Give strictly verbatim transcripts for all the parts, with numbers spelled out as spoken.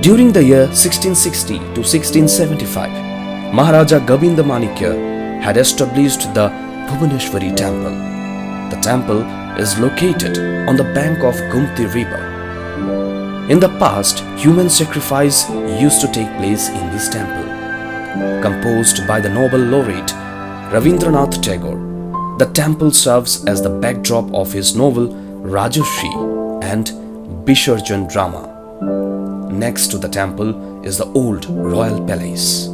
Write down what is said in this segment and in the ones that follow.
During the year sixteen sixty to sixteen seventy-five, Maharaja Govinda Manikya had established the Bhubaneswari temple. The temple is located on the bank of Gumti River. In the past, human sacrifice used to take place in this temple. Composed by the Nobel laureate Rabindranath Tagore, the temple serves as the backdrop of his novel Rajarshi and Bisarjan drama. Next to the temple is the old royal palace.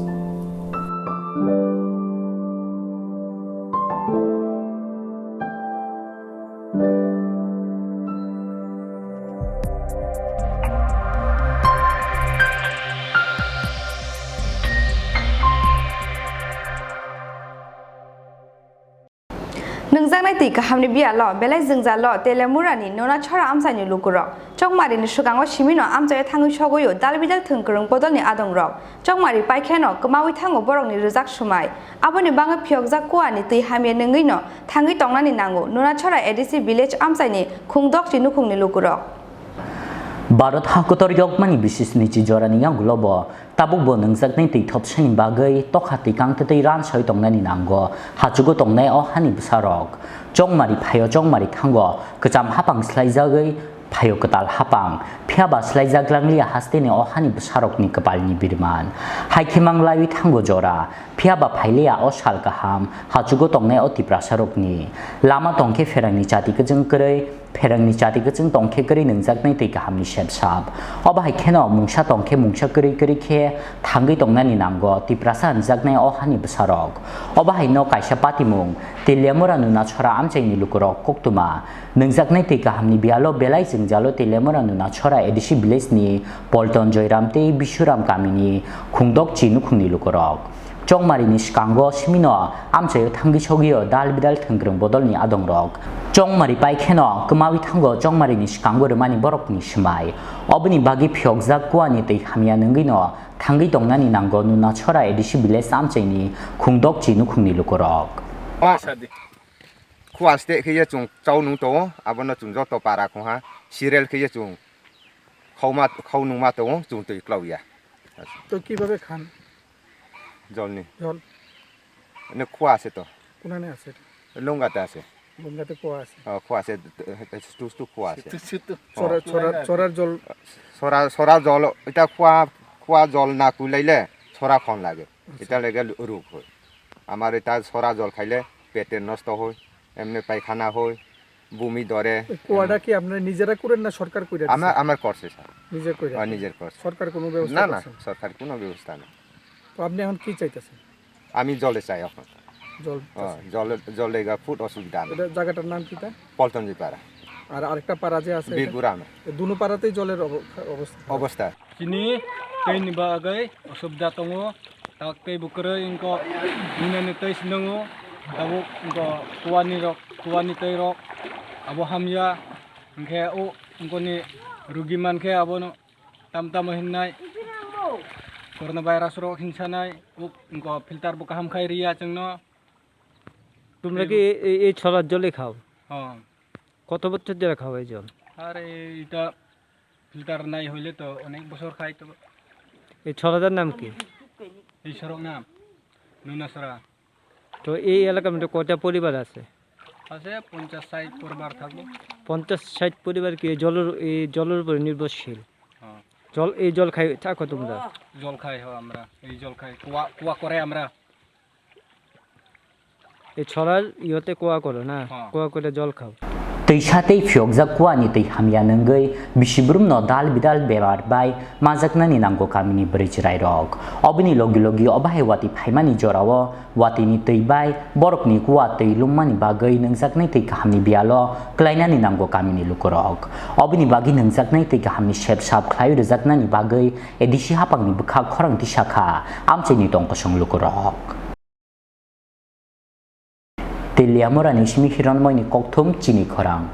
Nungjaknai twi kahamni biyalo belai jwngjalo Telemurani Nunachora amchaini lukurok Chongmarini swkango simino amchaio thangwi sogwio dalbidal thwngkwrwng bodolni adongrok. Chongmari paikheno kwmawi thango borokni rwjak swmai. Aboni bagwi phiyokjak kuani twi hamya nungwino thangwi tongnani nango Nunachora A D C village amchaini khungdokchi nukhungni lukurok. Bharat hakotor yokmani bisisni chi jorani yagulobo tabukbo nungjaknai twi thopsani bagwi tokha twi kangtwi twi ransoi tongnani nango hachugo tongnai o hani bwsarok. Chongmari phaio chongmari thango kwcham hapang swlaijagwi phaio kwtal hapang, phiyaba swlaijak langliya hasteni o hani bwsarokni kwpalni birman. Hai khe mang laiwi thango jora, phiyaba phailiya o sal kaham hachugo tongnai o Tiprasarokni. Lama tongkhe pherangni chati kwchwng kwrwi, pherangni chati kwchwng tongkhe kwrwi nungjaknai twi kahamni sepsap. Obo hai kheno mungsa tongkhe mungsa kwrwi kwrwi khe thangwi tongnani nango Tiprasa hwnjaknai o hani bwsarok. Obo haino kaisa patimung Teliamura Nunachora amchaini lukurok koktwma. Nungjaknai twi kahamni biyalo belai jwngjalo Teliamura Nunachora A D C village ni Polton Joyram tei Bisuram kamini khungdokchi nukhungni lukurok. Chongmarini swkango simino amchaio thangwi sogwio dal bidal thwngkwrwng bodolni adongrok. Chongmari paikheno kwmawi thango chongmarini swkango rwmani borokni swmai. Oboni bagwi phiyokjak kuani twi hamya nungwino thangwi tongnani nango Nunachora A D C village amchaini khungdokchi nukhungni lukurok. Khua sade. Khua sade khe ye chwng chau nung tongo, abono chwng joto para khungha serial khe ye chwng khauma, khau nungma tongo, chwng twi klauya. তো কিভাবে খান জল নেই। জল? এনে কুয়া আছে তো। কোনানে আছে এটা? লুঙ্গাতে আছে। লুঙ্গাতে কুয়া আছে। অ, কুয়া আছে, টু, টু কুয়া আছে। ছড়া, ছড়া, ছড়ার জল। ছড়া, ছড়া জল, এটা কুয়া, কুয়া জল না কুলাইলে ছড়া খন লাগে। আচ্ছা। এটা লাগে রোগ হয়। আমার এটা ছড়া জল খাইলে পেটে নষ্ট হয়, এমনি পায়খানা হয়, বমি ধরে। এই কুয়াটা কি আপনারা নিজেরা করেন না সরকার করে দিছে? আমার, আমার করছে, স্যার। নিজে করে? হ্যাঁ, নিজের করছে। সরকার কোনো ব্যবস্থা না, না, করছে না? সরকার কোনো ব্যবস্থা নেই। তো আপনি এখন কি চাইতেছেন? আমি জলে চাই এখন। জল হ্যাঁ, চাচ্ছেন? জলে, জলে গা ফুট অসুবিধা নেই। এটা জায়গাটার নাম কিতা? পল্টনজি পাড়া। আর আরেকটা পাড়া যে আছে এটা? বীরগুরাম। এই দুনো পাড়াতেই জলের অব-, অবস্থা খারাপ। অবস্থা। Chini tei ni bagwi osubida tongo, tak tei bo kwrwi wngkha, nini tei swngo, tabuk wngkha kuani rok, kuani tei rok, abo hamya, hwnkhe o wngkha ni rugi mankhe abono tam tamo hinnai, corona virus rok hinsanai, o wngkha filter bo kaham khai riya chwngno. তোমরা কি এই, এই, এই ছড়ার জলই খাও? হ্যাঁ। কত বছর ধরে খাও এই জল? আরে, এটা ফিল্টার নাই হইলে তো অনেক বছর খাই তো। এই ছড়াটার নাম কি? এই ছড়ার নাম নুনাছড়া। তো এই এলাকার মধ্যে কয়টা পরিবার আছে? আছে পঞ্চাশ ষাট পরিবার থাকবো। পঞ্চাশ ষাট পরিবার কি এই জলের, এই জলের উপরে নির্ভরশীল? হ্যাঁ। জল, এই জল খাই থাকো তোমরা? জল খাই, হ্যাঁ, আমরা এই জল খাই, কুয়া, কুয়া করে আমরা। এই ছড়ার ইয়েতে কুয়া করো না? হ্যাঁ। কুয়া করে জল খাও। Twisa tei phiyokjak kuani twi hamya nungwi bisibrumno dal bidal bemar bai majaknani nango kamini bwrwi chwrairok. Oboni logi logi obo hai watwi phaimani jorao watwini twi bai borokni kua twi lungmani bagwi nungjaknai twi kahamni biyalo kwlainani nango kamini lukurok. Oboni bagwi nungjaknai twi kahamni sepsap khlaiwi rwjaknani bagwi A D C hapangni bwkhak khorang tisa kha amchaini tongkosong lukurok. Teliamurani simi Hironmoini kokthum chini khorang.